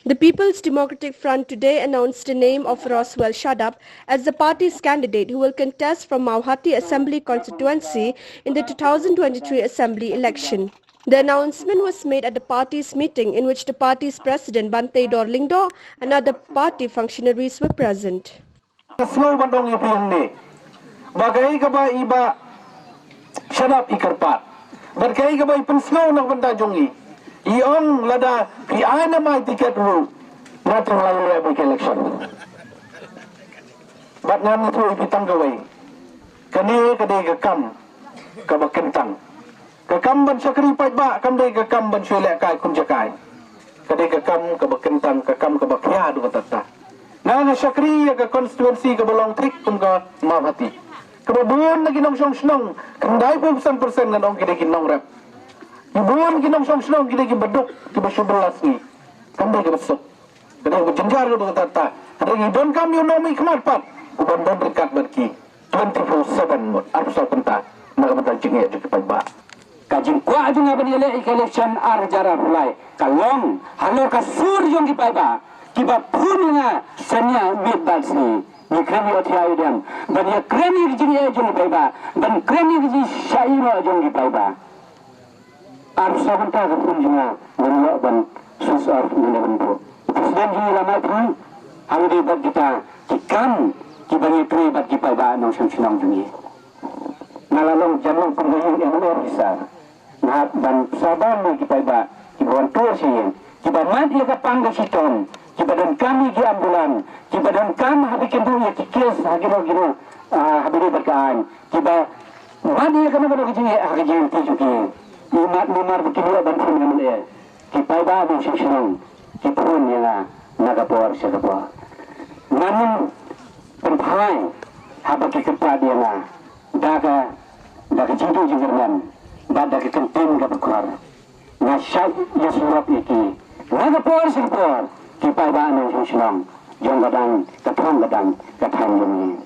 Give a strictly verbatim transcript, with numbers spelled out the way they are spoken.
The People's Democratic Front today announced the name of Roswell Shadap as the party's candidate who will contest from Mawhati Assembly Constituency in the two thousand twenty-three Assembly election. The announcement was made at the party's meeting, in which the party's president Banteidor Lyngdoh and other party functionaries were present. Ka sngew ban ong ïa phi hangne ba kaei kaba i Bah Shadap i kyrpad bad kaei kaba i pynsngew na ka bynta jong i, i ong lada phi ai ne em ai tiket ruh, nga te nga la ïaleh bad ka election. Bad ngan ïathuh ïa phi tang kawei, kane ka dei ka kam kaba kyntang. Ka kam ban shakri paidbah kam dei ka kam ban shu lehkai khun jakai. Ka dei ka kam kaba kyntang, ka kam kaba khia haduh katta katta. Nga nga shakri ïa ka constituency kaba long thik kum ka Mawhati, kaba bun na ki nongshong shnong, khyndai phew san percent ngan ong ki dei ki nongrep. Ki bun ki nongshong shnong ki dei kiba duk, kiba shu bylla sngi. Kam dei kaba suk. Ka dei kaba jynjar haduh katta katta. Hynrei ngi donkam ïa u nongmihkhmat pat uban don ryngkat bad ki twenty-four seven mut, arphew saw kynta na ka bynta jingeh jong ki paidbah. Ka jingkwah jong nga ban ïaleh ïa ka election ar hajar arphew lai ka long halor ka sur jong ki paidbah kiba phone ïa nga shaniah miet bad sngi. Ngi kren ïa u thiah u diang ban ïakren ïa ka jingeh jong ki paidbah, ban kren ïa ka jingshah ïehnoh jong ki paidbah. Arphew saw kynta ka phone jong nga, nga ïoh ban switch off, nga la ban buh. U president jong ngi la mad phi, hangne bad kita ki kam kiba ngi trei bad ki paidbah nongshong shnong jong ngi. Nga la long janmiet kum ka ïing M L A visa. Nga hap ban sah ban ïa ki paidbah kiba wan tour sha ïing, kiba mad ïa ka pang ka shitom, kiba donkam ïa ki ambulance, kiba donkam haba kynduh ïa ki case ha kino kino, ah, haba dei bad ka aiñ, kiba mad ïa kano kano ka jingeh ha ka jingim jong ki. I mad namar ba ki ïoh ban phone ïa M L A. Ki paidbah nongshong shnong ki phone ïa nga na ka por sha ka por. Ngan ym pynphai haba ki kyrpad ïa nga da ka, da ka jingduh jingkyrmen bad da ka kyntien kaba khor. Nga shait ïasyllok ïa ki na ka por sha ka por, ki paidbah nongshong shnong jong ka dang, ka thong ka dang, ka thaiñ jong ngi.